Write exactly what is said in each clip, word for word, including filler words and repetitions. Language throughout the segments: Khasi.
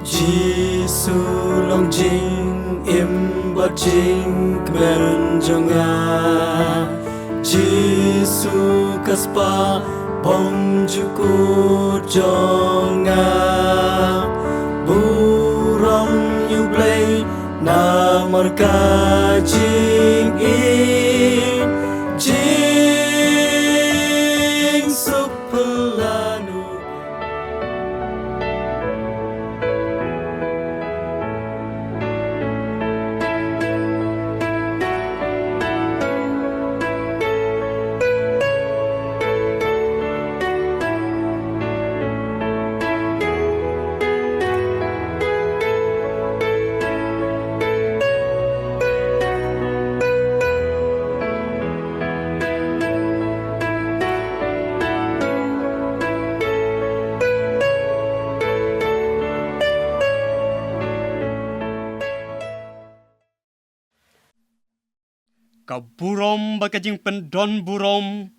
Jisu long jingim bad jingkmen jong nga. Jisu ka spah bymjukut jong nga. Burom ïa U Blei namar ka jingim jingsuk pynlano. Ka burom bad ka jingpyndonburom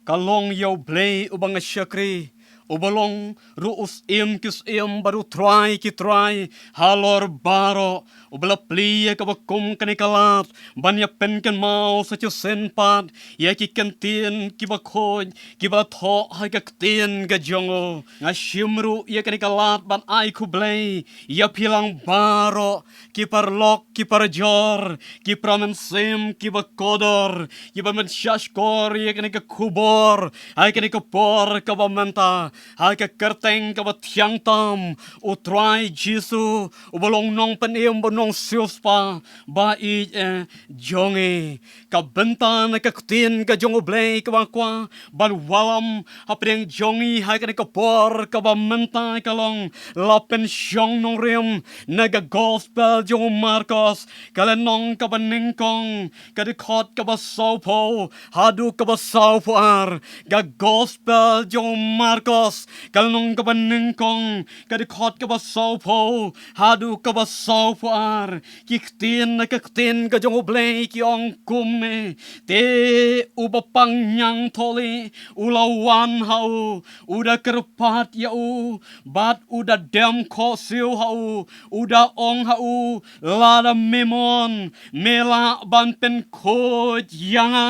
ka long ïa U Blei uba nga shakri, uba long ruh u Syiem ki syiem bad u Trai ki trai halor baroh, uba la plie ïa kaba kum kane ka lad ban ïa pynkynmaw sa shisien pat ïa ki kyntien kiba khuid kiba thoh ha ka ktien ka jong u. Nga shim ruh ïa kane ka lad ban ai khublei ïa phi lang baroh, ki paralok ki parajor, ki para mynsiem kiba kordor, kiba pynshahshkor ïa kane ka khubor ha kane ka por kaba mynta, ha ka kyrteng kaba thiang tam, U Trai Jisu, uba long Nongpynim bad Nongsiewspah ba ïeit, eh, jong ngi. Ka bynta na ka ktien ka jong U Blei kaba nga kwah ban wallam hapdeng jong ngi ha kane ka por kaba mynta ka long, la pynshong nongrim na ka Gospel jong u Markos, ka lynnong kaba nyngkong, ka dkhot kaba sawphew haduh kaba sawphew ar. Ka Gospel jong u Markos, ka lynnong kaba nyngkong, ka dkhot kaba sawphew haduh kaba sawphew ar. Ki ktien na ka ktien ka jong U Blei ki ong kumne: Te u bapang ñiangthohlieh u la wan ha u, u da kyrpad ïa u, bad u da dem khohsiew ha u, u da ong ha u: Lada me mon, me lah ban pynkhuid ïa nga.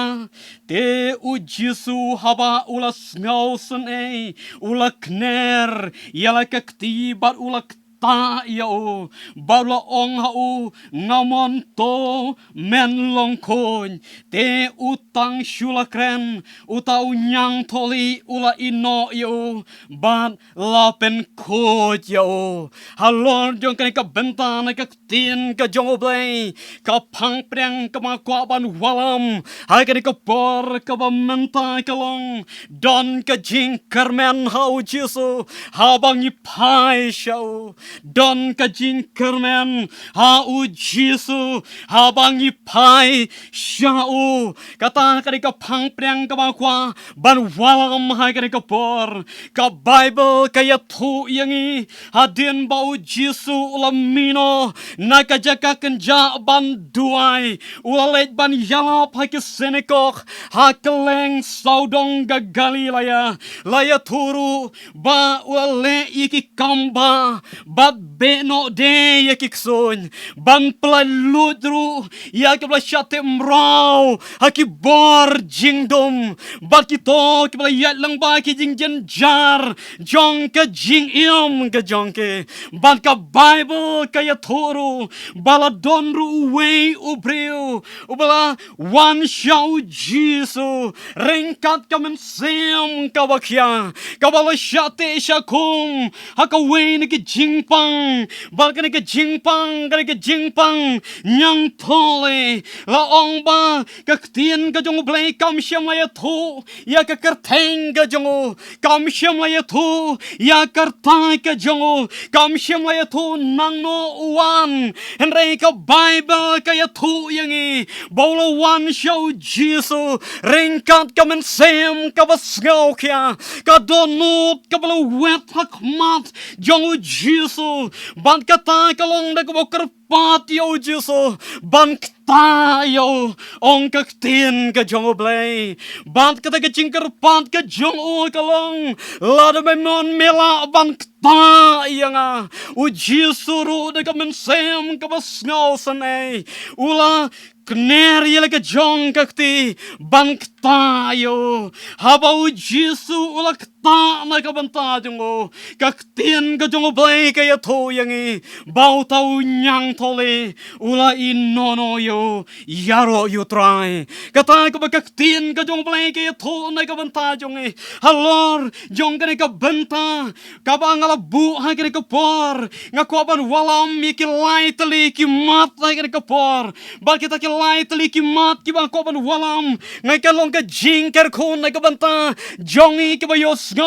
Te u Jisu haba u la sngewsynei, u la kner ïa la ka kti bad u la ktah ïa u, bad u la ong ha u: Nga mon, to men long khuid. Te u tang shu la kren, uta u ñiangthohlieh u la ïehnoh ïa u bad la pynkhuid ïa u. Halor jong kane ka bynta na ka ktien ka jong U Blei, ka phang pdeng kaba nga kwah ban wallam ha kane ka por kaba mynta ka long: Don ka jingkyrmen ha u Jisu haba ngi phai sha u. Don ka jingkyrmen ha u Jisu haba ngi phai sha u. Kata ka dei ka phang pdeng kaba nga kwah ban wallam ha kane ka por. Ka Baibl ka ïathuh ïa ngi, hadien ba u Jisu u la mih noh na ka jaka kynjah ban duwai, u la leit ban ïalap ha ki synagog ha kylleng sawdong ka Galilea. La ïathuh ruh ba u la leh ïa ki kam bah bad beh noh de ïa ki ksuid, ban pyllait luid ruh ïa kiba la shah teh mraw ha ki bor jingdum, bad kito kiba la ïaid lyngba ki jingjynjar jong ka jingim ka jong ki. Bad ka Baibl ka ïathuh ruh ba la don ruh uwei u briew uba la wan sha u Jisu ryngkat ka mynsiem kaba khia, kaba la shah teh shah khum ha kawei na ki jingpang, bad kane ka jingpang ka dei ka jingpang ñiangthohlieh. La ong ba ka ktien ka jong U Blei kam shym la ïathuh ïa ka kyrteng ka jong u, kam shym la ïathuh ïa ka rta ka jong u, kam shym la ïathuh nangno u wan. Hynrei ka Baibl ka ïathuh ïa ngi ba u la wan sha u Jisu ryngkat ka mynsiem kaba sngewkhia, ka dohnud kaba la wet ha khmat jong u Jisu. Bad kata ka long da kaba u kyrpad kyrpad ïa u Jisu ban ktah ïa u, ong ka ktien ka jong U Blei. Bad kata ka jingkyrpad ka jong u ka long, lada me mon me lah ban ktah ïa nga. U Jisu ruh da ka mynsiem kaba sngewsynei, u la kner ïa la ka jong ka kti ban ktah ïa u. Haba u Jisu u la ktah na ka bynta jong u, ka ktien ka jong U Blei ka ïathuh ïa ngi ba uta u ñiangtholi u la ïehnoh noh ïa u ïaroh ïa u Trai. Kata kaba ka ktien ka jong U Blei ka ïathuh na ka bynta jong ngi. Halor jong kane ka bynta kaba nga la buh ha kane ka por, nga kwah ban wallam ïa ki lai tylli ki mat ha kane ka por. Bad kita ki lai tylli ki mat kiba nga kwah ban wallam, nga ïa ka long ka jingkyrkhu na ka bynta jong ngi kiba ïohsngew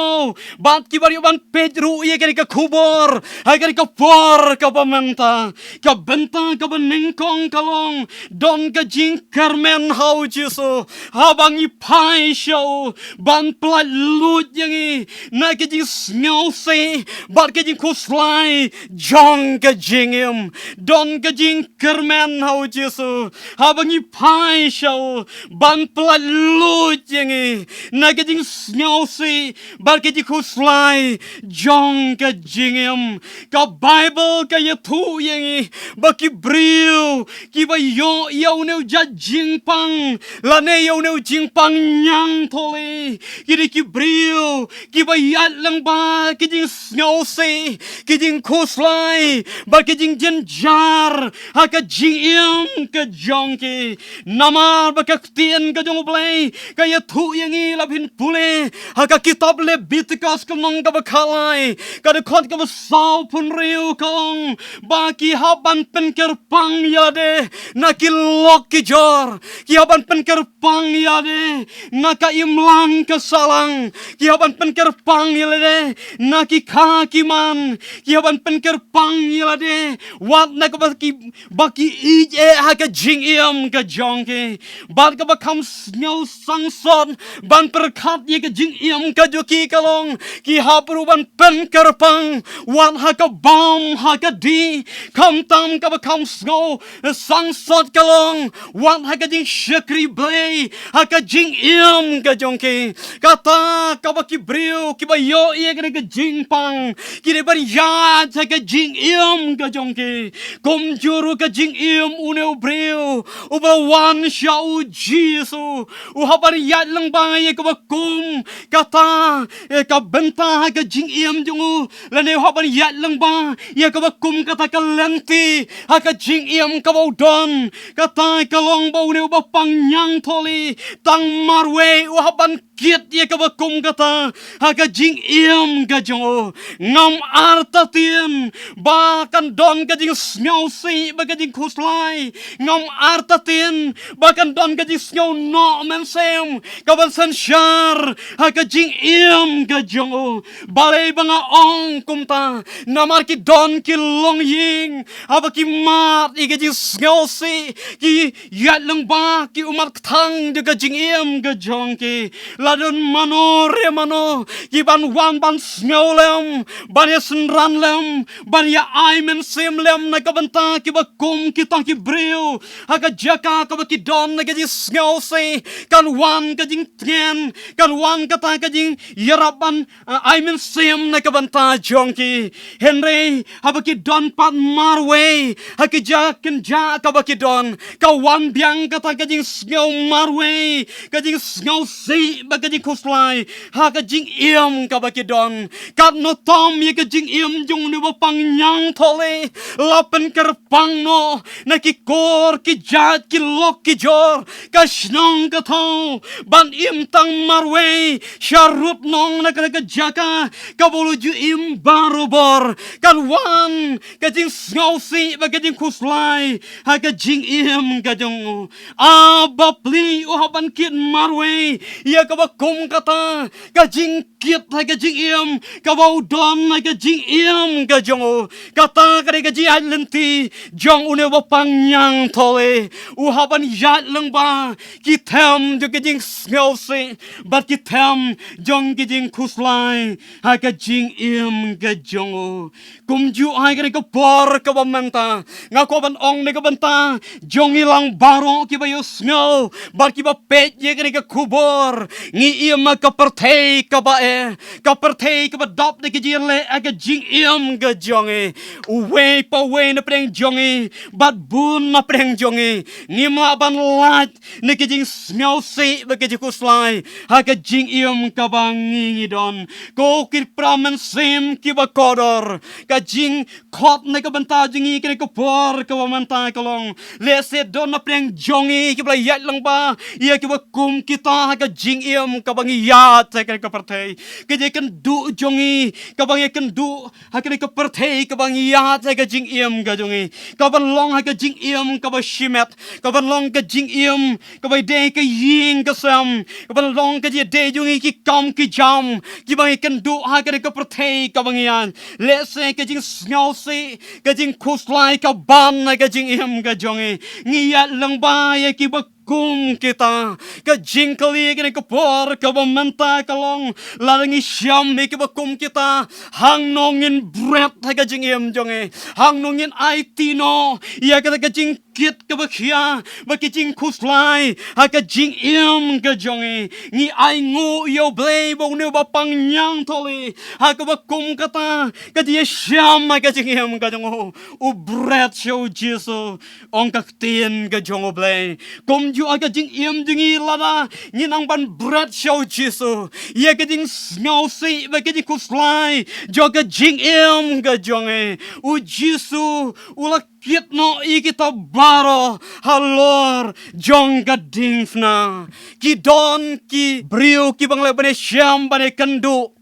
bad kiba ïoh ban peit ruh ïa kane ka khubor ha kane ka por kaba mynta. Ka bynta kaba nyngkong ka long, don ka jingkyrmen ha u Jisu haba ngi phai sha u ban pyllait luid ïa ngi na ka jingsngewsih bad ka jingkhuslai jong ka jingim. Don ka jingkyrmen ha u Jisu haba ngi phai sha u ban pyllait luid ïa ngi na ka jingsngewsih bad ka jingkhuslai jong ka jingim. Ka Baibl ka ïathuh ïa ngi ba ki briew kiba ïoh ïa une u jait jingpang lane ïa une u jingpang ñiangtholi, ki dei ki briew kiba ïaid lyngba ki jingsngewsih, ki jingkhuslai bad ki jingjynjar ha ka jingim ka jong ki. Namar ba ka ktien ka jong U Blei ka ïathuh ïa ngi, la phin pule ha ka kitab Lebitikos ka lynnong kaba khatlai, ka dkhot kaba sawphew hynriew, ka ong ba ki hap ban pynkyrpang ïa lade na ki lok ki jor, ki hap ban pynkyrpang ïa lade na ka imlang ka sahlang, ki hap ban pynkyrpang ïa lade na ki kha ki man, ki hap ban pynkyrpang ïa lade wat na kaba ki ba ki ïeit eh ha ka jingim ka jong ki. Bad kaba kham sngew sangsot ban pyrkhat ïa ka jingim ka jong ki ka long, ki hap ruh ban pynkyrpang wat ha ka bam ha ka dih. Khamtam kaba kham sngew sangsot ka long wat ha ka jingshakri Blei ha ka jingim ka jong ki. Kata kaba ki briew kiba ïoh ïa kane ka jingpang ki dei ban ïaid ha ka jingim ka jong ki. Kumjuh ruh ka jingim une u briew uba wan sha u Jisu, u hap ban ïaid lyngba ïa kaba kum kata, eh, ka bynta ha ka jingim jong u, lane u hap ban ïaid lyngba ïa kaba kum kata ka lynti ha ka jingim kaba u don. Kata ka long ba une uba pang ñiangtholi tang marwei u hap ban kit ïa kaba kum kata ha ka jingim ka jong u. Ngam artatien ba kan don ka jingsngewsih bad ka jingkhuslai. Ngam artatien ba kan don ka jingsngew noh mynsiem kaban synshar ha ka jingim ka jong u. Balei ba nga ong kumta? Namar ki don ki longïing haba ki mad ïa ka jingsngewsih, ki ïaid lyngba ki ummat kthang jong ka jingim ka jong ki. La don mano re mano kiban wan ban sngew lem, ban ïa synran lem, ban ïa ai mynsiem lem na ka bynta kiba kum kita ki briew ha ka jaka kaba ki don na ka jingsngewsih, kan wan ka jingtngen, kan wan kata ka jingïarap ban, ah, ai mynsiem na ka bynta jong ki. Hynrei haba ki don pat marwei ha ka jaka kynjah kaba ki don, ka wan biang kata ka jingsngew marwei, ka jingsngewsih bad ka jingkhuslai ha ka jingim kaba ki don. Katno tam ïa ka jingim jong une uba pang ñiangtholi la pynkyrpang noh na ki kur ki jait, ki lok ki jor, ka shnong ka thaw, ban im tang marwei sharud noh na kata ka jaka kaba u la ju im barobor. Kan wan ka jingsngewsih bad ka jingkhuslai ha ka jingim ka jong u. A bapli, u hap ban kit marwei ïa kaba kum kata ka jingkit ha ka jingim kaba u don ha ka jingim ka jong u. Kata ka dei ka jingïaid lynti jong une uba pang ñiangtholi. U hap ban ïaid lyngba ki them jong ka jingsngewsih bad ki them jong ka jingkhuslai ha ka jingim ka jong u. Kumjuh ha kane ka por kaba mynta, nga kwah ban ong na ka bynta jong ngi lang baroh kiba ïohsngew bad kiba peit ïa kane ka khubor, ngi im ha ka pyrthei kaba eh, ka pyrthei kaba dap da ka jingeh ha ka jingim ka jong ngi. Uwei pa uwei na pdeng jong ngi bad bun na pdeng jong ngi, ngim lah ban lait na ka jingsngewsih bad ka jingkhuslai ha ka jingim kaba ngi ngi don. Ko ki para mynsiem kiba kordor, ka jingkhot na ka bynta jong ngi kane ka por kaba mynta ka long, lehse don na pdeng jong ngi kiba la ïaid lyngba ïa kiba kum kita ha ka jingim kaba ngi ïaid ha kane ka pyrthei. Ka jingkynduh jong ngi kaba ngi kynduh ha kane ka pyrthei kaba ngi ïaid ha ka jingim ka jong ngi, kaba long ha ka jingim kaba shimet, kaba long ka jingim kaba dei ka ïing ka sem, kaba long ka jingdei jong ngi ki kam ki jam kiba ngi kynduh ha kane ka pyrthei kaba ngi ïaid. Lehse ka jingsngewsih, ka jingkhuslai ka ban ha ka jingim ka jong ngi. Ngi ïaid lyngba ïa kiba kum kita. Ka jingkylli kane ka por kaba mynta ka long, lada ngi shem ïa kiba kum kita, hangno ngin bret ha ka jingim jong ngi? Hangno ngin aiti noh ïa kata ka jingkit kaba khia bad ka jingkhuslai ha ka jingim ka jong ngi? Ngi ainguh ïa U Blei ba une uba pang ñiangthohli ha kaba kum kata ka jingïashem ha ka jingim ka jong u, u bret sha U Jisu. Ong ka ktien ka jong U Blei, kumjuh ha ka jingim jong ngi, lada ngi nang ban bret sha U Jisu ïa ka jingsngewsih bad ka jingkhuslai jong ka jingim ka jong ngi, U Jisu u la kit noh ïa kita baroh halor jong ka diengphna. Ki don ki briew kiba ngi lah ban ïashem ban ïakynduh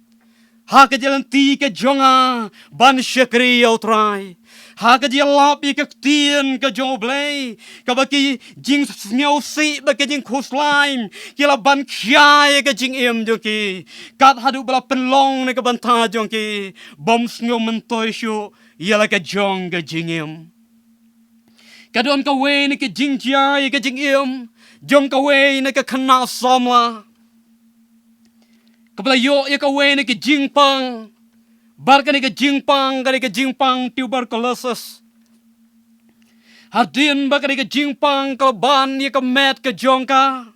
ha ka jingïaleit ka jong nga ban shakri ïa U Trai, ha ka jingïalap ïa ka ktien ka jong U Blei, kaba ki jingsngewsih bad ka jingkhuslai ki lah ban khia ïa ka jingim jong ki, kat haduh ba la pynlong na ka bynta jong ki bym sngew myntoi shuh ïa la ka jong ka jingim. Ka don kawei na ka jingjia ïa ka jingim jong kawei na ka khynnah samla kaba la ïoh ïa kawei na ka jingpang, bad kane ka jingpang ka dei ka jingpang tuberculosis. Hadien ba kane ka jingpang ka la ban ïa ka met ka jong ka,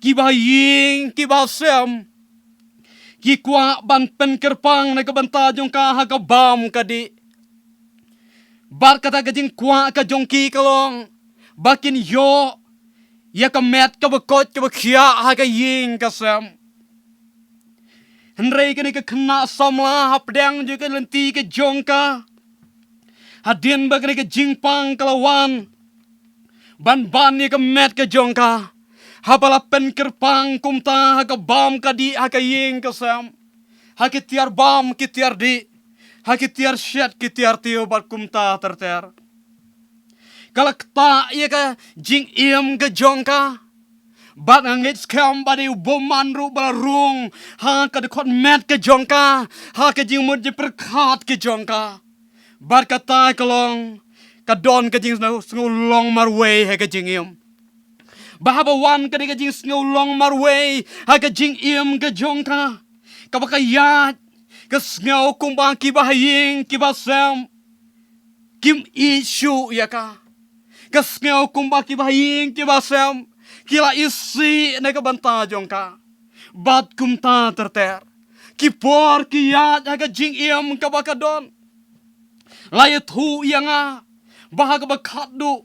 kiba ha ïing kiba ha sem ki kwah ban pynkyrpang na ka bynta jong ka ha ka bam ka dih. Bad kata ka jingkwah ka jong ki ka long ba kin ïoh ïa ka met kaba koit kaba khiah ha ka ïing ka sem. Hynrei kane ka khynnah samla, hapdeng jong ka lynti ka jong ka, hadien ba kane ka jingpang ka la wan ban ban ïa ka met ka jong ka, haba la pynkyrpang kumta ha ka bam ka dih ha ka ïing ka sem, ha ki tiar bam ki tiar dih, ha ki tiar shet ki tiar tiew bad kumta ter ter, ka la ktah ïa ka jingim ka jong ka. Bad nga ngeit skhem ba dei u bymman ruh ba la rung ha ka dkhot met ka jong ka, ha ka jingmut jingpyrkhat ka jong ka. Bad kata ka long, ka don ka jingsngew, sngew long marwei ha ka jingim. Ba haba wan ka dei ka jingsngew long marwei ha ka jingim ka jong ka, kaba ka ïaid, ka sngew kumba kiba ha ïing kiba sem kim ïeit shuh ïa ka. Ka sngew kumba kiba ha ïing kiba sem ki la isih na ka bynta jong ka. Bad kumta ter ter, ki por ki ïaid ha ka jingim kaba ka don. La ïathuh ïa nga ba ha kaba khatduh,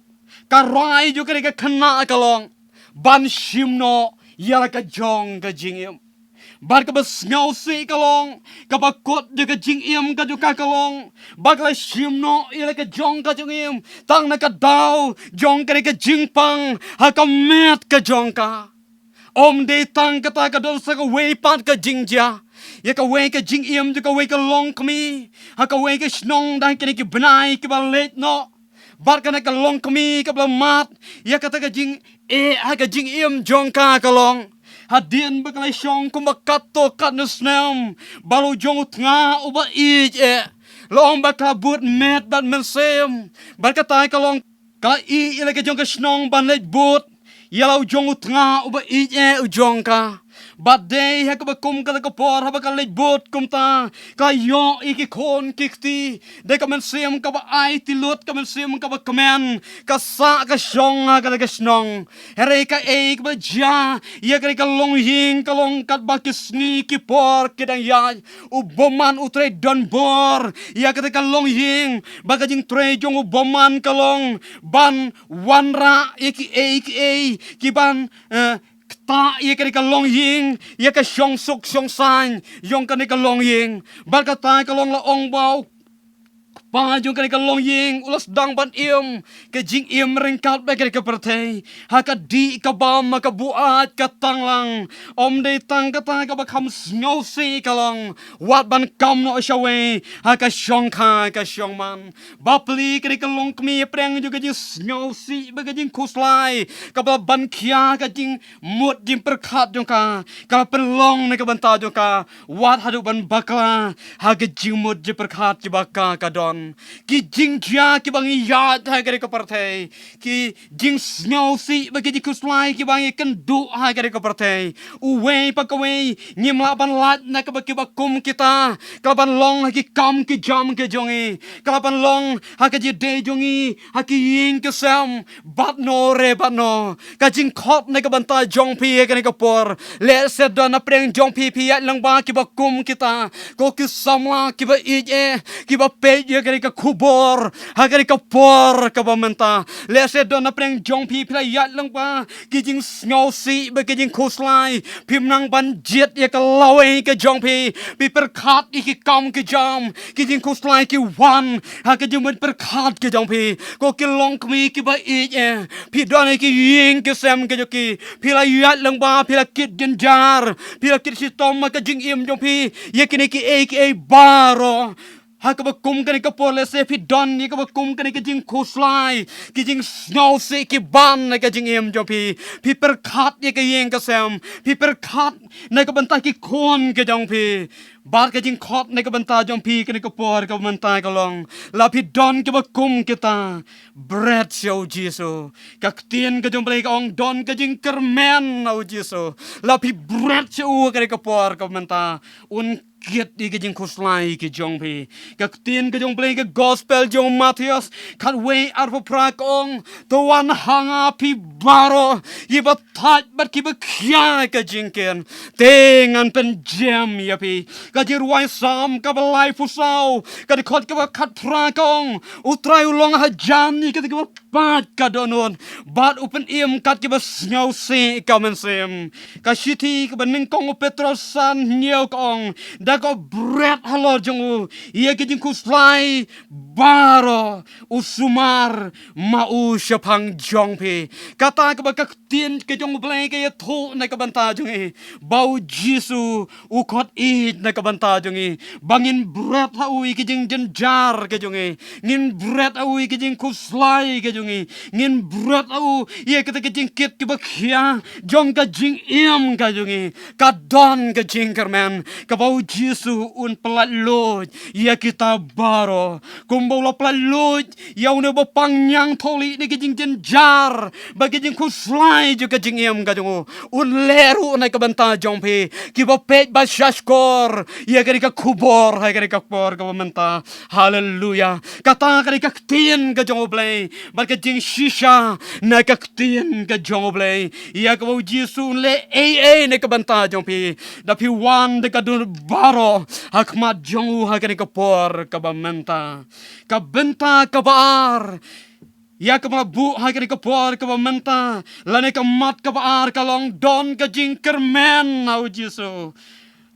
ka rai jong kane ka khynnah ka long ban shim noh ïa la ka jong ka jingim. Bad kaba sngewsih ka long, kaba kut jong ka jingim ka jong ka ka long ba ka la shim noh ïa la ka jong ka jingim tang na ka daw jong kane ka jingpang ha ka met ka jong ka. Ym dei tang kata, ka don sa kawei pat ka jingjia ïa kawei ka jingim jong kawei ka longkmie ha kawei ka shnong da kine ki bnai kiba leit noh. Bad kane ka longkmie kaba la mad ïa kata ka jingeh ha ka jingim jong ka ka long, hadien ba ka la shong kumba katto katne snem, ba la u jong u tnga uba ïeit eh, la ong ba ka la bud met bad mynsiem. Bad kata ka long, ka la ïeh ïa la ka jong ka shnong ban leit bud ïa la u jong u tnga uba ïeit eh u jong ka. Bad dei ha kaba kum kata ka por haba ka leit bud kumta, ka ïoh ïa ki khun ki kti. Dei ka mynsiem kaba aiti lut, ka mynsiem kaba kmen, ka sah ka shong ha kata ka shnong. Hynrei kaei kaba jia ïa kane ka longïing ka long katba ki sngi ki por ki dang ïaid, u bymman u trei don bor ïa kata ka longïing. Ba ka jingtrei jong u bymman ka long ban wanrah ïa kiei kiei kiban, eh, ktah ïa kane ka longïing, ïa ka shongsuk shongsaiñ jong kane ka longïing. Bad kata ka long la ong ba u kpa jong kane ka longïing u la sdang ban im ka jingim ryngkat bad kane ka pyrthei. Ha ka dih ka bam, ha ka buaid ka tanglang, ym dei tang kata kaba kham sngewsih ka long, wat ban kam noh shawei ha ka shongkha ka shongman. Bapli, kane ka longkmie, pyrshang jong ka jingsngewsih bad ka jingkhuslai kaba ban khia ka jingmut jingpyrkhat jong ka, ka la pynlong na ka bynta jong ka wat haduh ban bakla ha ka jingmut jingpyrkhat kiba ka ka don. Ki jingjia kiba ngi ïaid ha kane ka pyrthei, ki jingsngewsih bad ki jingkhuslai kiba ngi kynduh ha kane ka pyrthei, uwei pa kawei ngim lah ban lait na kaba kiba kum kita. Ka la ban long ha ki kam ki jam ki jong ngi, ka la ban long ha ka jingdei jong ngi, ha ki ïing ki sem, bad no re bad no. Ka jingkhot na ka bynta jong phi ha kane ka por, lehse don na pyrshang jong phi, phi ïaid lyngba kiba kum kita. Ko ki samla kiba ïeit eh, kiba peit ïa kane ka khubor ha kane ka por kaba mynta, lehse don na pyrshang jong phi, phi la ïaid lyngba ki jingsngewsih bad ki jingkhuslai. Phim nang ban jied ïa ka lawei ka jong phi, phi pyrkhat ïa ki kam ki jam, ki jingkhuslai ki wan ha ka jingmut pyrkhat ka jong phi. Ko ki longkmie kiba ïeit eh, phi don ha ki ïing ki sem ka jong ki, phi la ïaid lyngba, phi la kit jynjar, phi la kit shitom ha ka jingim jong phi ïa kine kiei kiei baroh. Ha kaba kum kane ka por, lehse phi don ïa kaba kum kane ka jingkhuslai, ki jingsngewsih ki ban na ka jingim jong phi. Phi pyrkhat ïa ka ïing ka sem, phi pyrkhat na ka bynta ki khun ka jong phi. Bad ka jingkhot na ka bynta jong phi kane ka por kaba mynta ka long, la phi don kaba kum kita, bret sha u Jisu. Ka ktien ka jong u Blei ka ong, don ka jingkyrmen ha u Jisu. La phi bret sha u kane ka por kaba mynta, un kit ïa ki jingkhuslai ki jong phi. Ka ktien ka jong u Blei, ka gospel jong u Mathaios khatwei arphew phra ka ong, to wan ha nga phi baroh kiba thait bad kiba khia ka jingkit, te ngan pynjem ïa phi. Ka jingrwai Salm kaba laiphew saw, ka dkhot kaba khatphra ka ong, U Trai u long hajan ïa kita kiba pait ka dohnud, bad u pynim kat kiba sngewsih ka mynsiem. Ka shithi kaba nyngkong u Petros san hynñiew ka ong, da ka bret halor jong u ïa ki jingkhuslai baroh, u sumar ma u shaphang jong phi. Kata kaba ka ktien ka jong u Blei ka ïathuh na ka bynta jong ngi, ba u Jisu u khot ïeit na ka bynta jong ngi, ba ngin bret ha u ïa ki jingjynjar ka jong ngi, ngin bret ha u ïa ki jingkhuslai ka jong ngi, ngin bret ha u ïa kita ki jingkit kiba khia jong ka jingim ka jong ngi. Ka don ka jingkyrmen kaba u Jisu un pyllait luid ïa kita baroh, kumba u la pyllait luid ïa une uba pang ñiangthohlieh na ki jingjynjar bad ki jingkhuslai jong ka jingim ka jong u. Un leh ruh na ka bynta jong phi, kiba peit bad sngap shkor ïa kane ka khubor ha kane ka por kaba mynta. Haleluya. Kata kane ka ktien ka jong u Blei, bad ka jingshisha na ka ktien ka jong u Blei, ïa kaba u Jisu un leh ei ei na ka bynta jong phi, da phi wan da ka dohnud baroh ha khmat jong u ha kane ka por kaba mynta. Ka bynta kaba ar ïa kaba nga buh ha kane ka por kaba mynta, lane ka mat kaba ar ka long, don ka jingkyrmen ha u Jisu.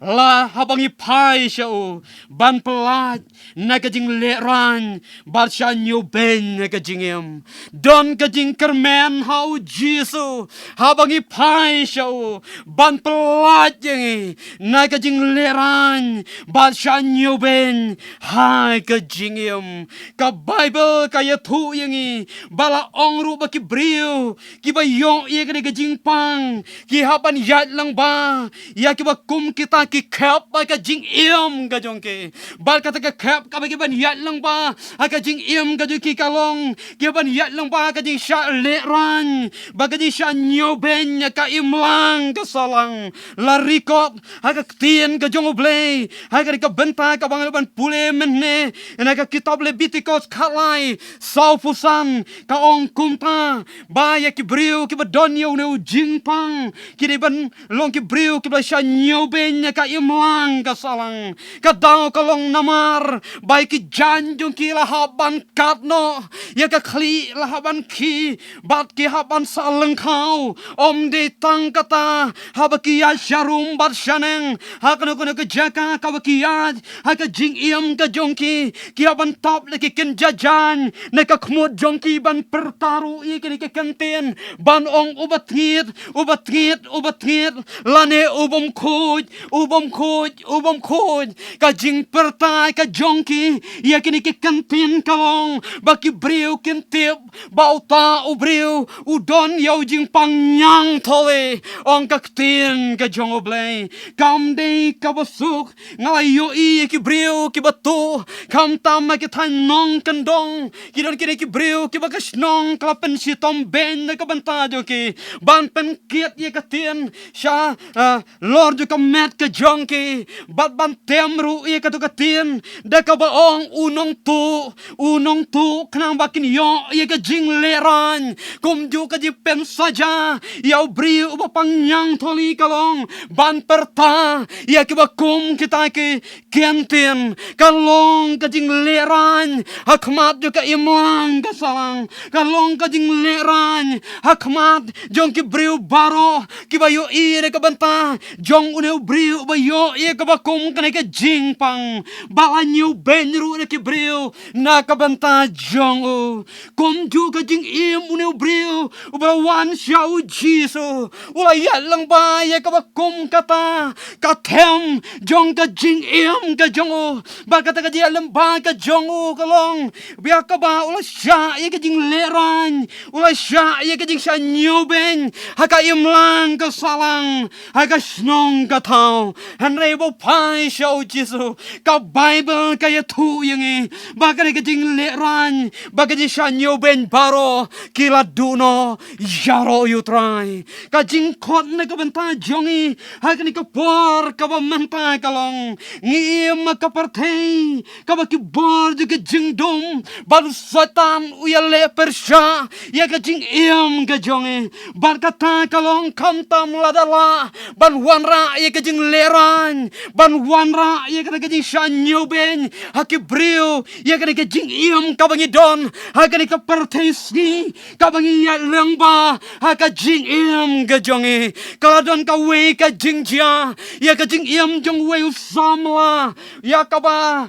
La haba ngi phai sha u ban pyllait na ka jinglehrain bad shaniewbeiñ na ka jingim. Don ka jingkyrmen ha u Jisu haba ngi phai sha u ban pyllait ïa ngi na ka jinglehrain bad shaniewbeiñ ha ka jingim. Ka Baibl ka ïathuh ïa ngi ba la ong ruh ba ki briew kiba ïoh ïa kane ka jingpang, ki hap ban ïaid lyngba ïa kiba kum kita ki khep bad ka jingim ka jong ki. Bad kata ka khep kaba ki ban ïaid lyngba ha ka jingim ka jong ki ka long, ki ban ïaid lyngba ha ka jingshah lehraiñ bad ka jingshah ñiewbeiñ ïa ka imlang ka sahlang. La record ha ka ktien ka jong U Blei ha kane ka bynta kaba ngi la ban pule mynne na ka kitab Lebitikos khatlai, sawphew san, ka ong kumta, ba ïa ki briew kiba don ïa une u jingpang ki dei ban long ki briew kiba la shah ñiewbeiñ ïa ka imlang ka sahlang. Ka daw ka long namar ba ïa ki jaiñ jong ki la hap ban kat noh, ïa ka khlieh la hap ban khih, bad ki hap ban sah lyngkhaw. Ym dei tang kata, haba ki ïaid sharum bad shaneng ha kano kano ka jaka kaba ki ïaid, ha ka jingim ka jong ki, ki hap ban tap da ki kynja jaiñ na ka khmut jong ki ban pyrta ruh ïa kine ki kyntien, ban ong, "Uba tngit, uba tngit, uba tngit," lane, "U bym khuid, u bym khuid, u bym khuid." Ka jingpyrta ka jong ki ïa kine ki kyntien ka long ba ki briew kin tip ba uta u briew u don ïa u jingpang ñiangtholi. Ong ka ktien ka jong U Blei, kam dei kaba suk nga la ïohi ïa ki briew kiba tuh khamtam ha ki thaiñ nongkyndong. Ki don kine ki briew kiba ka shnong ka la pynshitom beiñ na ka bynta jong ki ban pynkit ïa ka ktien sha, ah, lor jong ka met ka jong ki, bad ban tem ruh ïa kato ka ktien da kaba ong, "U nongtuh, u nongtuh," khnang ba kin ïoh ïa ka jinglehraiñ. Kumjuh ka jingpynsaja ïa u briew uba pang ñiangtholi ka long ban pyrta ïa kiba kum kita ki kyntien. Ka long ka jinglehraiñ ha khmat jong ka imlang ka sahlang. Ka long ka jinglehraiñ ha khmat jong ki briew baroh kiba ïohi na ka bynta jong une u briew uba ïoh ïa kaba kum kane ka jingpang. Ba la ñiewbeiñ ruh na ki briew na ka bynta jong u. Kumjuh ka jingim une u briew uba la wan sha U Jisu, u la ïaid lyngba ïa kaba kum kata ka them jong ka jingim ka jong u. Bad kata ka jingïaid lyngba ka jong u ka long ba ïa kaba u la shah ïa ka jinglehraiñ, u la shah ïa ka jingshah ñiewbeiñ ha ka imlang ka sahlang, ha ka shnong ka thaw. Hynrei ba u phai sha U Jisu, ka Baibl ka ïathuh ïa ngi ba kane ka jinglehraiñ bad ka jingshah ñiewbeiñ baroh ki la duh noh ïaroh ïa U Trai. Ka jingkhot na ka bynta jong ngi ha kane ka por kaba mynta ka long, ngi im ha ka pyrthei kaba ki bor jong ka jingdum bad u Soitan u ïaleh pyrshah ïa ka jingim ka jong ngi. Bad kata ka long khamtam lada lah ban wanrah ïa ka jinglehraiñ, ban wanrah ïa kata ka jingshah ñiewbeiñ ha ki briew, ïa kane ka jingim kaba ngi don ha kane ka pyrthei sngi kaba ngi ïaid lyngba ha ka jingim ka jong ngi. Ka la don kawei ka jingjia ïa ka jingim jong uwei u samla, ïa kaba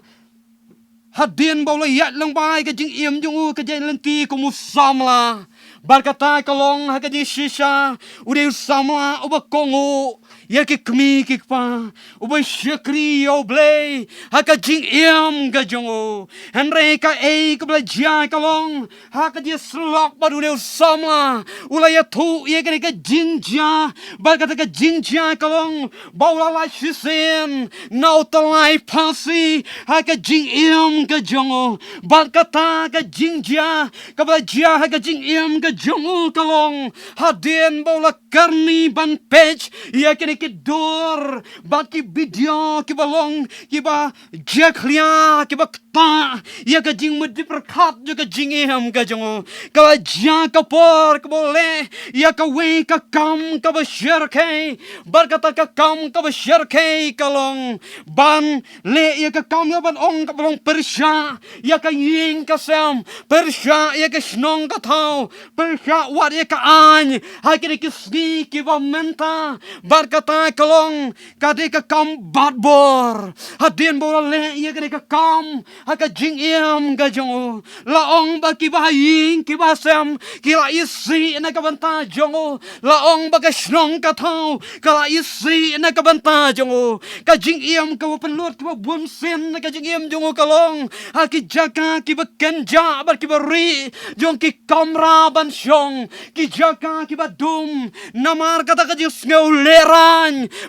hadien ba u la ïaid lyngba ïa ka jingim jong u ka jingïaid lynti kum u samla. Bad kata ka long ha ka jingshisha u dei u samla uba kohnguh ïa ki kmie ki kpa, uba shakri ïa U Blei ha ka jingim ka jong u. Hynrei kaei kaba la jia ka long, ha ka jingïasyllok bad une u samla, u la ïathuh ïa kane ka jingjia. Bad kata ka jingjia ka long ba u la lait shisien na uta u lai phasi ha ka jingim ka jong u. Bad kata ka jingjia kaba la jia ha ka jingim ka jong u ka long, hadien ba u la kyrni ban peit ïa kine ki dur bad ki video kiba long kiba jakhlia, kiba ktah ïa ka jingmut jingpyrkhat jong ka jingim ka jong u. Ka la jia ka por kaba u leh ïa kawei ka kam kaba shyrkhei. Bad kata ka kam kaba shyrkhei ka long ban leh ïa ka kam ïa ban ong kaba long pyrshah ïa ka ïing ka sem, pyrshah ïa ka shnong ka thaw, pyrshah wat ïa ka aiñ ha kine ki sngi kiba mynta. Bad kata ka long ka dei ka kam batbor. Hadien ba u la leh ïa kane ka kam ha ka jingim ka jong u, la ong ba kiba ha ïing kiba ha sem ki la isih na ka bynta jong u. La ong ba ka shnong ka thaw ka la isih na ka bynta jong u. Ka jingim kaba pynlut kaba bunsien na ka jingim jong u ka long ha ki jaka kiba kynjah bad kiba rieh jong ki kamra ban shong, ki jaka kiba dum. Namar kata ka jingsngew lehrain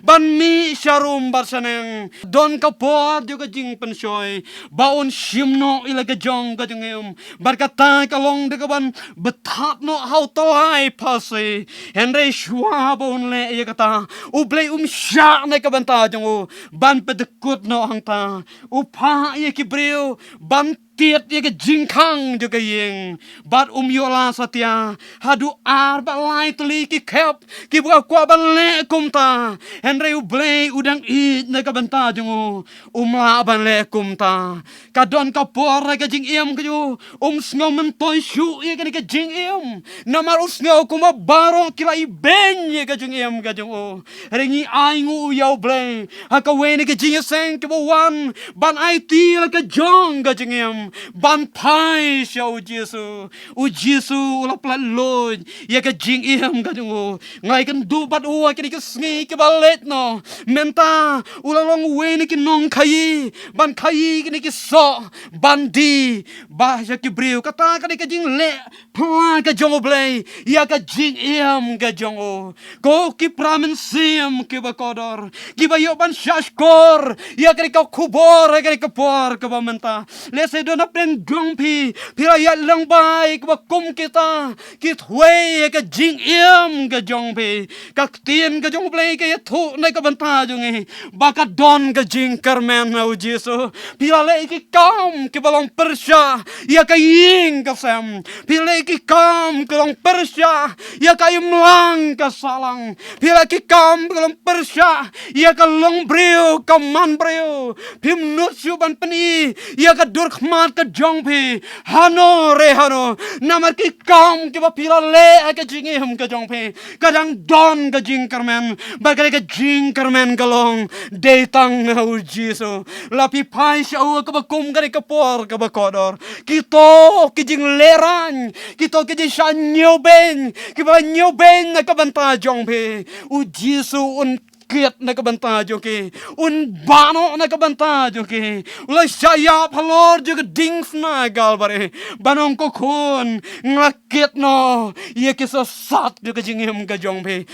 ban mih sharum bad shaneng. Don ka por jong ka jingpynshoi ba un shim noh ïa la ka jong ka jingim. Bad kata ka long da kaban bthat noh ha u tyllai phasi. Hynrei shuwa ba un leh ïa kata, U Blei um shah na ka bynta jong u ban pyndkut noh hangta. U phah ïa ki briew ban tied ïa ka jingkhang jong ka ïing. Bad um ïoh la satia haduh ar bad lai tylli ki khep kiba kwah ban leh kumta. Hynrei U Blei u dang ïeit na ka bynta jong u, um lah ban leh kumta. Ka don ka por ha ka jingim ka jong u um sngew myntoi shuh ïa kane ka jingim. Namar u sngew kumba baroh ki la ibeiñ ïa ka jingim ka jong u. Hynrei ngi ainguh ïa U Blei ha kawei na ka jingïaseng kaba wan ban aiti la ka jong ka jingim, ban phai sha U Jisu. U Jisu u la pynlut ïa ka jingim ka jong u. Nga ïakynduh bad u ha kine ki sngi kiba leit noh. Mynta u la long uwei na ki nongkhaïi ban khaïi kine ki soh, ban die bad sha ki briew. Kata ka dei ka jingleh pla ka jong U Blei ïa ka jingim ka jong u. Ko ki para mynsiem kiba kordor, kiba ïoh ban shahshkor ïa kane ka khubor ha kane ka por kaba mynta. Lehse don hapdeng jong phi, phi la ïaid lyngba ïa kaba kum kita, ki thwei ïa ka jingim ka jong phi. Ka ktien ka jong U Blei ka ïathuh na ka bynta jong ngi ba ka don ka jingkyrmen ha U Jisu. Phi la leh ki kam kiba long pyrshah ïa ka ïing ka sem. Phi la leh ki kam ki long pyrshah ïa ka imlang ka sahlang. Phi la leh ki kam ki long pyrshah ïa ka long briew ka man briew. Phim nud shuh ban pyni ïa ka dur khmat ka jong phi hano re hano. Namar ki kam kiba phi la leh ha ka jingim ka jong phi, ka dang don ka jingkyrmen. Bad ka dei ka jingkyrmen ka long dei tang ha U Jisu. La phi phai sha u ha kaba kum kane ka por kaba kordor, kito ki jinglehraiñ, kito ki jingshah ñiewbeiñ kiba ñiewbeiñ na ka bynta jong phi, U Jisu un kit na ka bynta jong ki, un bah noh na ka bynta jong ki. U la shah ïap halor jong ka diengphna Kalbari ban ong, ko khun, nga la kit noh ïa ki sasat jong ka jingim ka jong phi.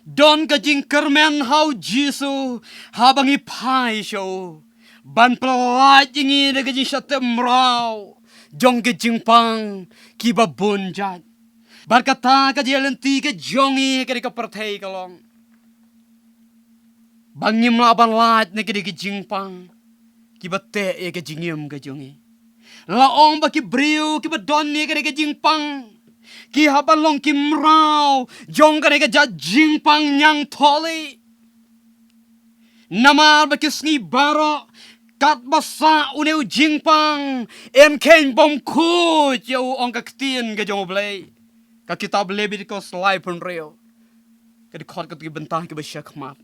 Don ka jingkyrmen ha U Jisu haba ngi phai sha u ban pyllait ïa ngi da ka jingshah teh mraw jong ka jingpang kiba bun jait. Bad kata ka jingïaid lynti ka jong ngi ha kane ka pyrthei ka long ba ngim lah ban lait na kine ki jingpang kiba teh ïa ka jingim ka jong ngi. La ong ba ki briew kiba don ïa kane ka jingpang ki hap ban long ki mraw jong kane ka jait jingpang ñiangthohli. Namar ba ki sngi baroh katba sah une u jingpang, yn kheiñ bymkhuid ïa u, ong ka ktien ka jong U Blei. Ka kitab Lebitikos laiphew hynriew, ka dkhot katto ki bynta kiba shakhmat.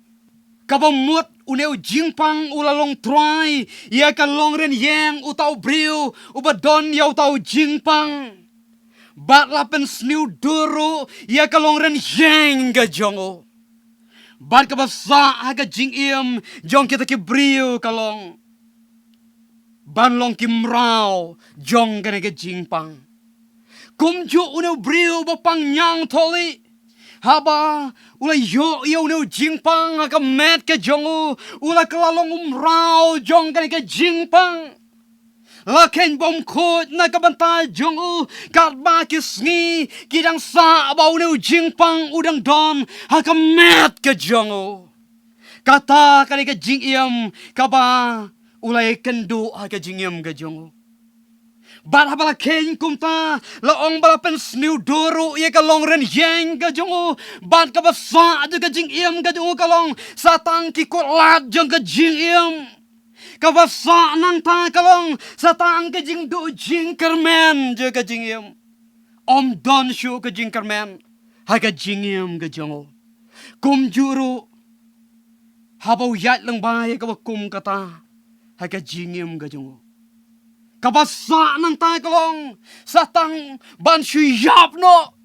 Kaba mut une u jingpang u la long trai ïa ka longrynïeng uta u briew uba don ïa uta u jingpang. Bad la pynsniew dur ruh ïa ka longrynïeng ka jong u. Bad kaba sah ha ka jingim jong kita ki briew ka long ban long ki mraw jong kane ka jingpang. Kumjuh une u briew ba pang ñiangthohli, haba u la ïoh ïa une u jingpang ha ka met ka jong u, u la kylla long u mraw jong kane ka jingpang. La kheiñ bymkhuid na ka bynta jong u katba ki sngi ki dang sah ba une u jingpang u dang don ha ka met ka jong u. Kata ka dei ka jingim kaba u la ïakynduh ha ka jingim ka jong u. Bad haba la kheiñ kumta, la ong ba la pynsniew dur ruh ïa ka longrynïeng ka jong u. Bad kaba sah jong ka jingim ka jong u ka long sa tang ki kut lad jong ka jingim. Kaba sah nangta ka long sa tang ka jingduh jingkyrmen jong ka jingim. Ym don shuh ka jingkyrmen ha ka jingim ka jong u. Kumjuh ruh haba u ïaid lyngba ïa kaba kum kata ha ka jingim ka jong u, kaba sah nangta ka long sa tang ban shu ïap noh.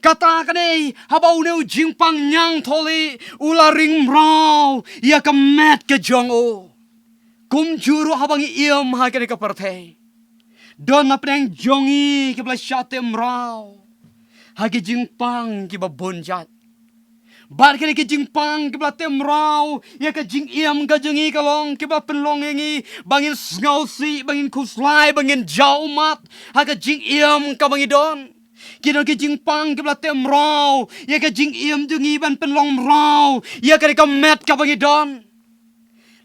Kata ka dei haba une u jingpang ñiangthohli u la ring mraw ïa ka met ka jong u. Kumjuh ruh haba ngi im ha kane ka pyrthei, don napdeng jong ngi kiba la shah teh mraw ha ki jingpang kiba bun jait. Bad kane ka jingpang kaba la teh mraw ïa ka jingim ka jong ngi ka long kaba la pynlong ïa ngi ba ngin sngewsih, ba ngin khuslai, ba ngin jaw ummat ha ka jingim kaba ngi don. Ki don ki jingpang kaba la teh mraw ïa ka jingim jong ngi ban pynlong mraw ïa kane ka met kaba ngi don.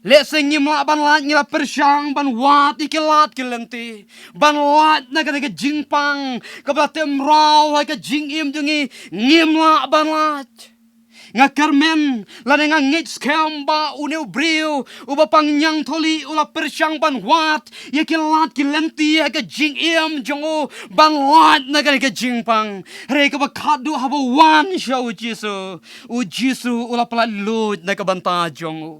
Lehse ngim lah ban lait, ngi la pyrshang ban wad ïa ki lad ki lynti ban lait na kane ka jingpang kaba la teh mraw ha ka jingim jong ngi, ngim lah ban lait. Nga kyrmen lane nga ngeit skhem ba une u briew uba pang ñiangtholi u la pyrshang ban wad ïa ki lad ki lynti ha ka jingim jong u ban lait na kane ka jingpang. Hynrei kaba khadduh haba wan sha u Jisu, u Jisu u la pyllait luid na ka bynta jong u.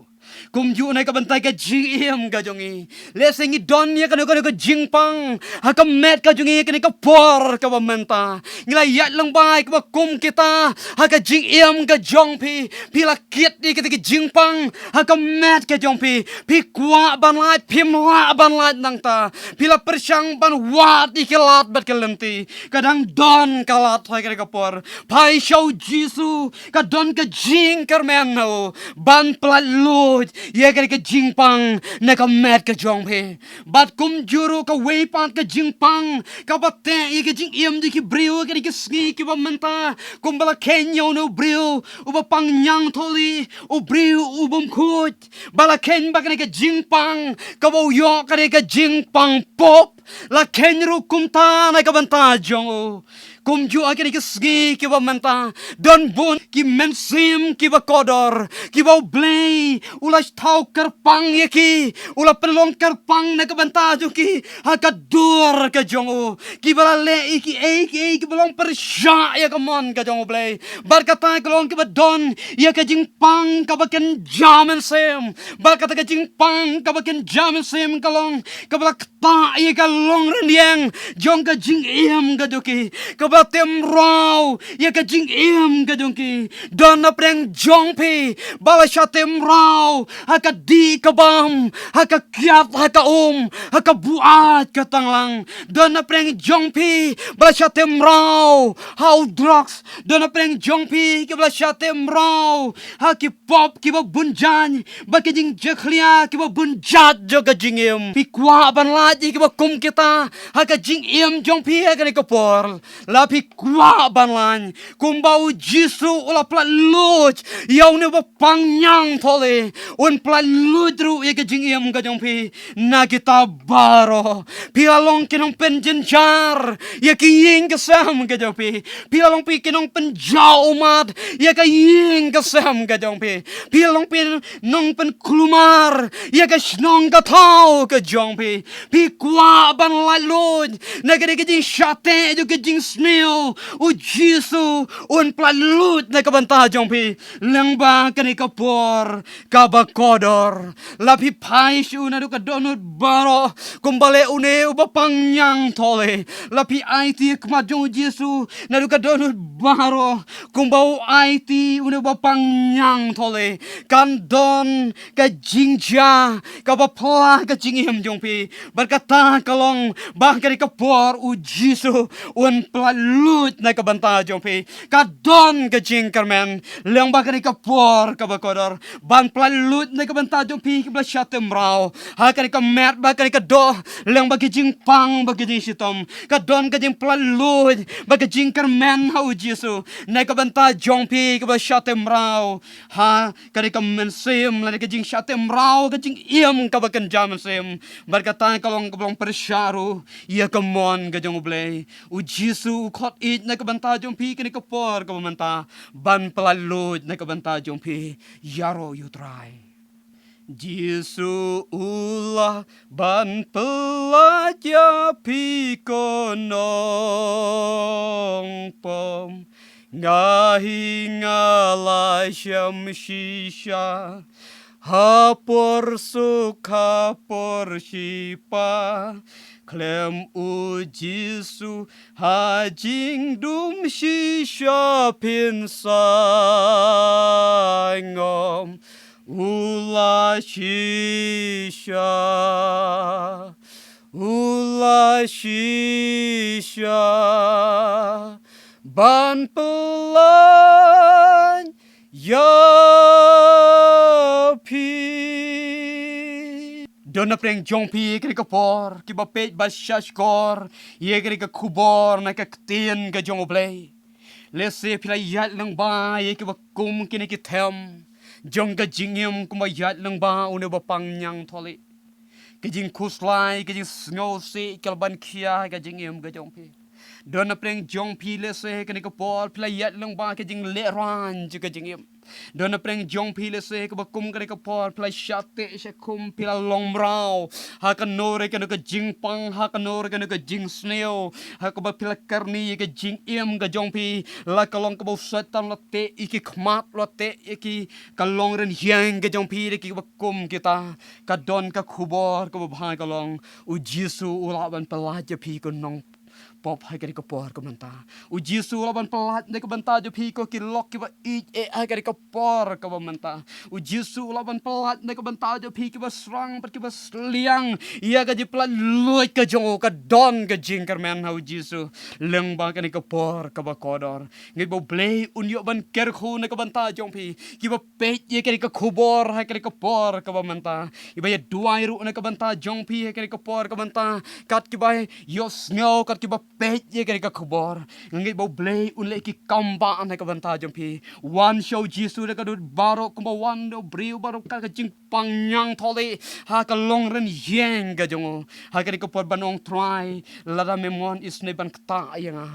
Kumjuh na ka bynta ka jingim ka jong ngi. Lehse ngi don ïa kano kano ka jingpang ha ka met ka jong ngi kane ka por kaba mynta. Ngi la ïaid lyngba ïa kaba kum kita ha ka jingim ka jong phi. Phi la kit ïa kita ki jingpang ha ka met ka jong phi. Phi kwah ban lait, phim lah ban lait nangta. Phi la pyrshang ban wad ïa ki lad bad ki lynti. Ka dang don ka lad ha kane ka por. Phai sha u Jisu, ka don ka jingkyrmen na u ban pyllait luid ïa kane ka jingpang na ka met ka jong phi. Bad kumjuh ruh kawei pat ka jingpang kaba teh ïa ka jingim jong ki briew ha kine ki sngi kiba mynta, kumba la kheiñ ïa une u briew uba pang ñiangtholi, u briew u bym khuid. Ba la kheiñ bad kane ka jingpang kaba u ïoh kane ka jingpang pop. La kheiñ ruh kumta na ka bynta jong u. Kumjuh ha kine ki sngi kiba mynta, don bun ki mynsiem kiba kordor kiba U Blei u la thaw kyrpang ïa ki, u la pynlong kyrpang na ka bynta jong ki ha ka dur ka jong u. Kiba la leh ïa kiei kiei kiba long pyrshah ïa ka mon ka jong U Blei. Bad kata ka long kiba don ïa ka jingpang kaba kynja mynsiem. Bad kata ka jingpang kaba kynja mynsiem ka long kaba la ktah ïa ka longrynïeng jong ka jingim ka jong ki, kaba la teh mraw ïa ka jingim ka jong ki. Don na pdeng jong phi ba la shah teh mraw ha ka dih ka bam, ha ka kiad, ha ka um, ha ka buaid ka tanglang. Don na pdeng jong phi ba la shah teh mraw ha u drugs. Don na pdeng jong phi kiba la shah teh mraw ha ki pop kiba bun jaiñ bad ki jingjakhlia kiba bun jait jong ka jingim. Phi kwah ban lait ïa kiba kum kita ha ka jingim jong phi ha kane ka por? La phi kwah ban lait kumba u Jisu u la pyllait luid ïa une uba pang ñiangtholi, un pyllait luid ruh ïa ka jingim ka jong phi na kita baroh. Phi la long ki nongpynjynjar ïa ki ïing ki sem ka jong phi. Phi la long phi ki nongpynjaw ummat ïa ka ïing ka sem ka jong phi. Phi la long phi nongpynkulmar ïa ka shnong ka thaw ka jong phi. Phi kwah ban lait luid na kane ka jingshah teh jong ka jingsniew, u Jisu un pyllait luid na ka bynta jong phi lyngba kane ka por kaba kordor. La phi phai sha u naduh ka dohnud baroh kumba leh une uba pang ñiangtholi. La phi aiti ha khmat jong u Jisu naduh ka dohnud baroh kumba u aiti une uba pang ñiangtholi. Kan don ka jingjia kaba pla ha ka jingim jong phi. Bad kata ka long ba ha kane ka por u Jisu un pyllait luid na ka bynta jong phi. Ka don ka jingkyrmen lyngba kane ka por kaba kordor ban pyllait luid na ka bynta jong phi kiba la shah teh mraw ha kane ka met bad kane ka doh lyngba ki jingpang bad ki jingshitom. Ka don ka jingpyllait luid bad ka jingkyrmen ha u Jisu na ka bynta jong phi kiba la shah teh mraw ha kane ka mynsiem lane ka jingshah teh mraw, ka jingim kaba kynja mynsiem. Bad kata ka long kaba long pyrshah ruh ïa ka mon ka jong U Blei. U Jisu u khot ïeit na ka bynta jong phi kane ka por kaba mynta ban pyllait luid na ka bynta jong phi. Ïaroh ïa u Trai. Jisu u lah ban pyllait ïa phi ko nongpop. Nga hi nga la shem shisha ha por suk ha por shipa. Khlem u Jisu ha jingdum shisha phin sngewthuh. U la shisha, u la shisha ban pyllait ïa phi. Don na pdeng jong phi kane ka por kiba peit bad shahshkor ïa kane ka khubor na ka ktien ka jong U Blei. Lehse phi la ïaid lyngba ïa kiba kum kine ki them jong ka jingim kumba ïaid lyngba une u bapang ñiang tholi. Ka jingkhuslai, ka jingsngewsih ka la ban khia ka jingim ka jong phi. Don na pdeng jong phi lehse kane ka por phi la ïaid lyngba ka jinglehrain jong ka jingim. Don na pdeng jong phi lehse kaba kum kane ka por phi la shah teh shah khum, phi la long mraw ha kano re kano ka jingpang, ha kano re kano ka jingsniew, ha kaba phi la kyrni ïa ka jingim ka jong phi. La ka long kaba u Soitan u la teh ïa ki khmat, u la teh ïa ki, ka long rynïeng ka jong phi da kiba kum kita. Ka don ka khubor kaba bha, ka long U Jisu u lah ban pyllait ïa phi ko nongpop ha kane ka por ka mynta. U Jisu u lah ban pyllait na ka bynta jong phi ko ki lok kiba ïeit eh ha kane ka por kaba mynta. U Jisu u lah ban pyllait na ka bynta jong phi kiba srang bad kiba sliang ïa ka jingpyllait luid ka jong u. Ka don ka jingkyrmen ha U Jisu lyngba kane ka por kaba kordor. Ngeit ba U Blei un ïoh ban kyrkhu na ka bynta jong phi kiba peit ïa kane ka khubor ha kane ka por kaba mynta. Iba ïa duwai ruh na ka bynta jong phi ha kane ka por kaba mynta. Kat kiba ïohsngew, kat kiba peit ïa kane ka khubor, nga ngeit ba U Blei un leh ki kam ba na ka bynta jong phi. Wan sha U Jisu da ka dur baroh kumba wan da u briew baroh ka, ka jingpang ñiang tholi ha ka long rynïeng ka jong u. Ha kane ka por ban ong Trai, lada me mon isynei ban ktah ïa nga.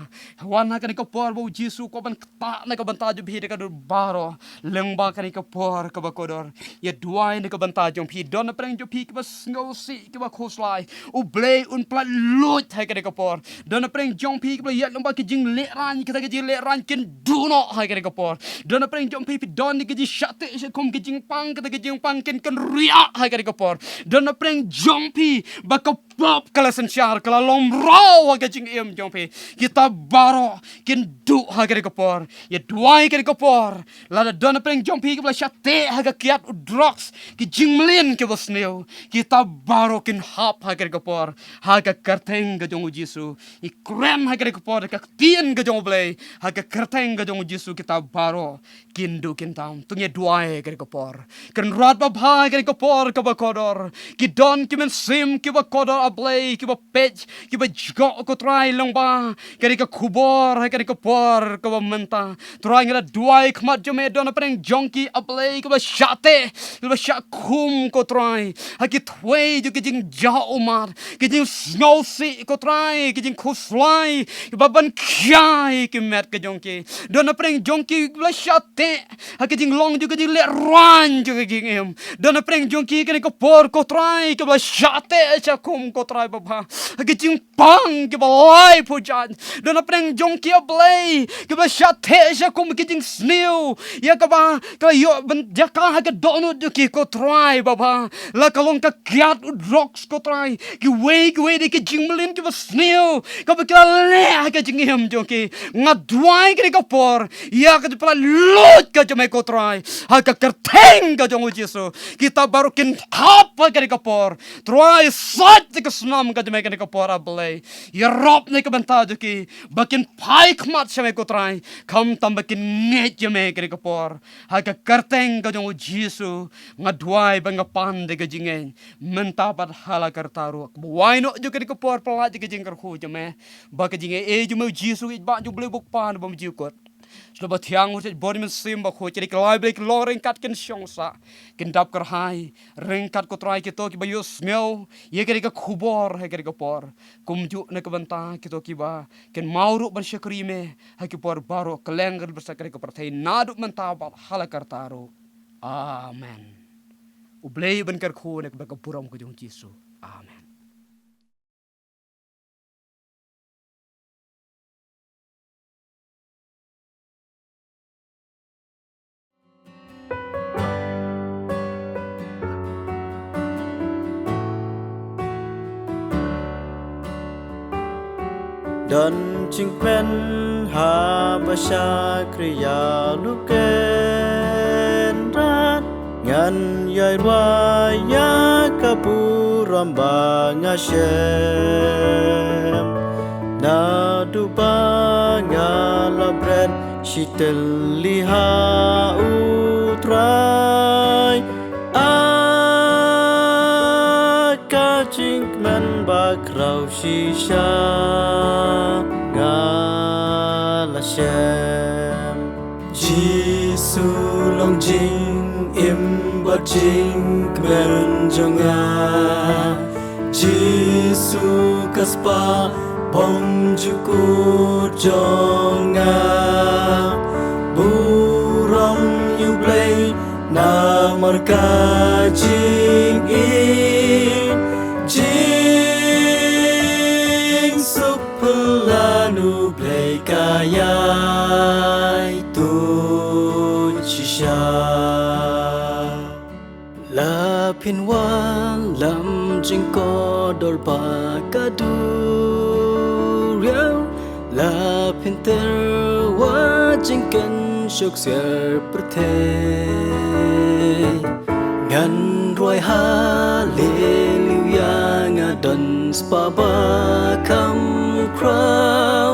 Wan ha kane ka por ba U Jisu u kwah ban ktah na ka bynta jong phi da ka dur baroh. Lyngba kane ka por kaba kordor, ïa duwai na ka bynta jong phi. Don na pdeng jong phi kiba sngewsih, kiba khuslai, U Blei un pyllait luid ha kane ka por. Don na pdeng jong phi kiba ïaid lyngba ki jinglehrain, kita ki jinglehrain kin duh noh ha kane ka por. Don na pdeng jong phi phi don ki jingshah teh shah khum, ki jingpang, kita ki jingpang kin kynriah ha kane ka por. Don na pdeng jong phi ba ka pop ka la synshar, ka la long mraw ha ka jingim jong phi. Kita baroh kin duh ha kane ka por. Ïa duwai kane ka por. Lada don na pdeng jong phi kiba la shah teh ha ka kiad u drugs, ki jingmlien kiba sniew, kita baroh kin hap ha kane ka por ha ka kyrteng ka jong U Jisu. Ngi kren ha kane ka por da ka ktien ka jong U Blei ha ka kyrteng ka jong U Jisu, kita baroh kin duh kin tam. To ngin duwai ha kane ka por. Kynrad babha, ha kane ka por kaba kordor, ki don ki mynsiem kiba kordor, A Blei, kiba peit, kiba jngoh, ko Trai, lyngba kane ka khubor ha kane ka por kaba mynta. Trai, nga la duwai khmat jong me, don na pdeng jong ki, A Blei, kiba shah teh, kiba shah khum, ko Trai, ha ki thwei jong ki jingjah ummat, ki jingsngewsih, ko Trai, ki jingkhuslai, kiba ban khia ïa ki met ka jong ki. Don na pdeng jong ki kiba la shah teh ha ki jinglong jong ki, jinglehrain jong ki jingim. Don na pdeng jong ki kane ka por, ko Trai, kiba la shah teh shah khum, ko Trai babha, ha ki jingpang kiba laiphew jait. Don na pdeng jong ki, A Blei, kiba la shah teh shah khum, ki jingsniew ïa kaba ka la ïoh ban jaka ha ka dohnud jong ki, ko Trai babha. La ka long ka kiad u drugs, ko Trai, kiwei kiwei de ki jingmlien kiba sniew kaba ki la leh ha ka jingim jong ki. Nga duwai kane ka por ïa ka jingpyllait luid ka jong me, ko Trai, ha ka kyrteng ka jong U Jisu. Kita baroh kin hap ha kane ka por. Trai, sait ïa ka snam ka jong me kane ka por, A Blei. Ïarap na ka bynta jong ki ba kin phai khmat sha me, ko Trai, khamtam ba kin ngeit ïa me kane ka por. Ha ka kyrteng ka jong U Jisu nga duwai bad nga pan da ka jingngeit mynta bad ha la karta ruh. Kaba wai noh jong kane ka por, pyllait ïa ka jingkyrkhu jong me, ba ka jingaiei jong me, U Jisu, ïeit ba jong U Blei, U Kpa, U Nongpynim Barim, Sngewbha Thiang, Hur Jait Bor, Mynsiem Bakhuid, ki dei ki lai Blei, ki long ryngkat, kin shong sah, kin dap kyrhai ryngkat, ko Trai, kito kiba ïohsngew ïa kane ka khubor ha kane ka por. Kumjuh na ka bynta kito kiba kynmaw ruh ban shakri me ha ki por baroh, kylleng ka ri bad sa kane ka pyrthei, naduh mynta bad ha la karta ruh. Amen. U Blei un kyrkhu na ka bynta ka burom ka jong U Jisu. Amen. Don jingkmen haba shakri ïa u Kynrad, ngan ïai rwai ïa ka burom ba nga shem. Naduh ba nga la bret shi tylli ha u Trai, a ka jingkmen ba khraw shisha nga la shem. Jisu long jingim bad jingkmen jong nga. Jisu ka spah bymjukut jong nga. Burom ïa u Blei namar ka jingim. Jingsuk pynlong u Blei ka ïai tuid shisha. La phin wan lam jingkordor ba ka duriaw, la phin ter wa jingkhein shuh siar pyrthei. Ngan rwai haleluya, nga don spah ba kham khraw.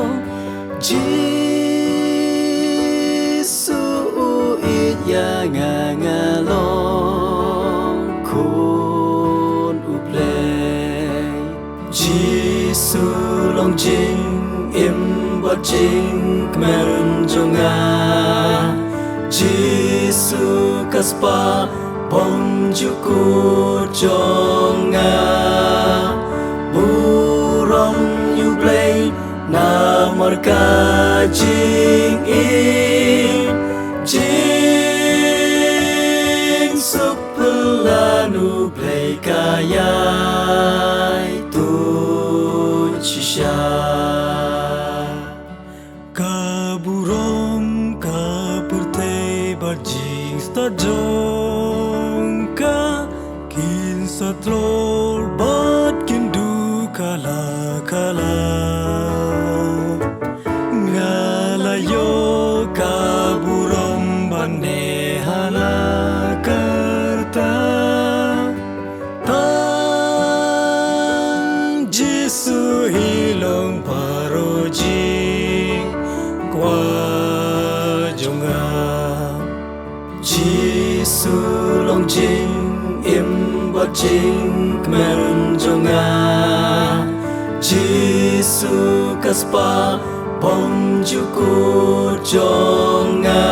Jisu u ïeit ïa nga, nga long khun u Blei. Jisu long jingim bad jingkmen jong nga. Jisu ka spah bymjukut jong nga. Burom ïa u Blei namar ka jingim. Jingsuk pynlong u Blei ka ïai tuid shisha. Ka burom, ka pyrthei bad jingstad jong ka, kin sa tlot bad kin duk kala kala. Nga la ïoh ka burom ban neh ha la ka rta. Tang Jisu hi long baroh jingkwah jong nga. Jisu long jingim bad jingkmen jong nga. Jisu ka spah bymjukut jong nga.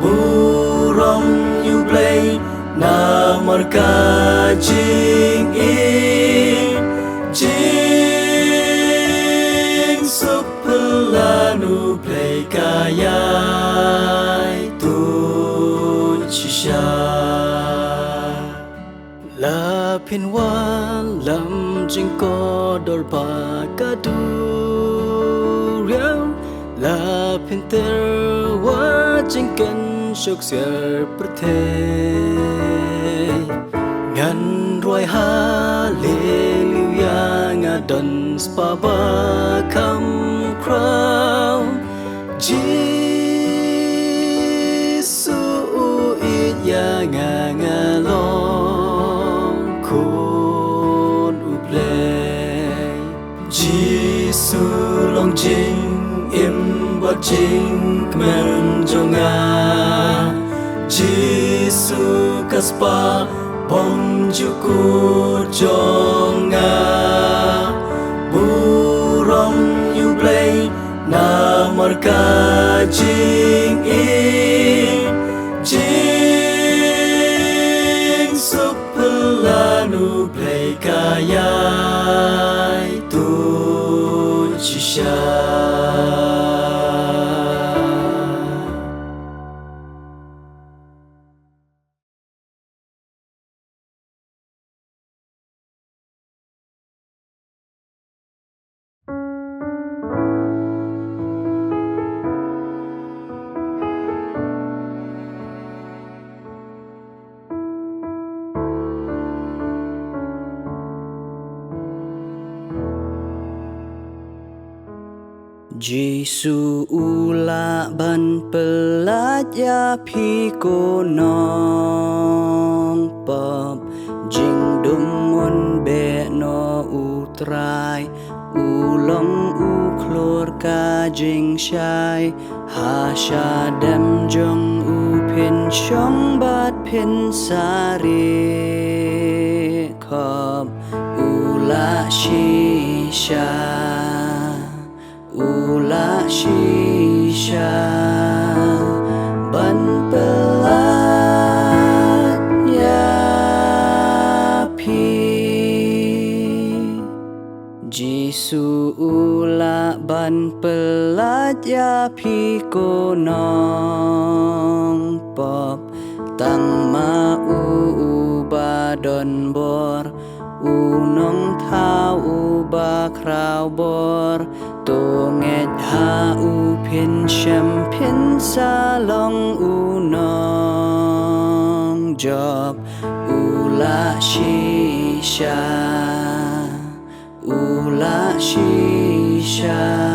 Burom ïa u Blei namar ka jingim. Jingsuk pynlong u Blei ka ïai tuid shisha. La phin wan lam jingkordor ba ka duriaw, la phin ter wa jingkhein shuh siar pyrthei. Ngan rwai haleluya, nga don spah ba kham khraw. Jisu u ïeit ïa nga, nga long khun u Blei. Jisu long jingim bad jingkmen jong nga. Jisu ka spah bymjukut jong nga. Burom ïa u Blei namar ka jingim. Jingsuk pynlong u Blei ka ïai tuid shisha. Jisu u lah ban pyllait ïa phi ko nongpop. Jingdum un beh noh u Trai, u long u khlur ka jingshai. Ha shadem jong u Phin shong bad phin sarieh khop, u lah shisha, u lah shisha ban pyllait ïa phi. Jisu u lah ban pyllait ïa phi, ko nongpop, tang ma u uba don bor, u nongthaw uba khraw bor. To ngeit ha u, phin shem phin sa long u nongjop, u lah shisha, u lah shisha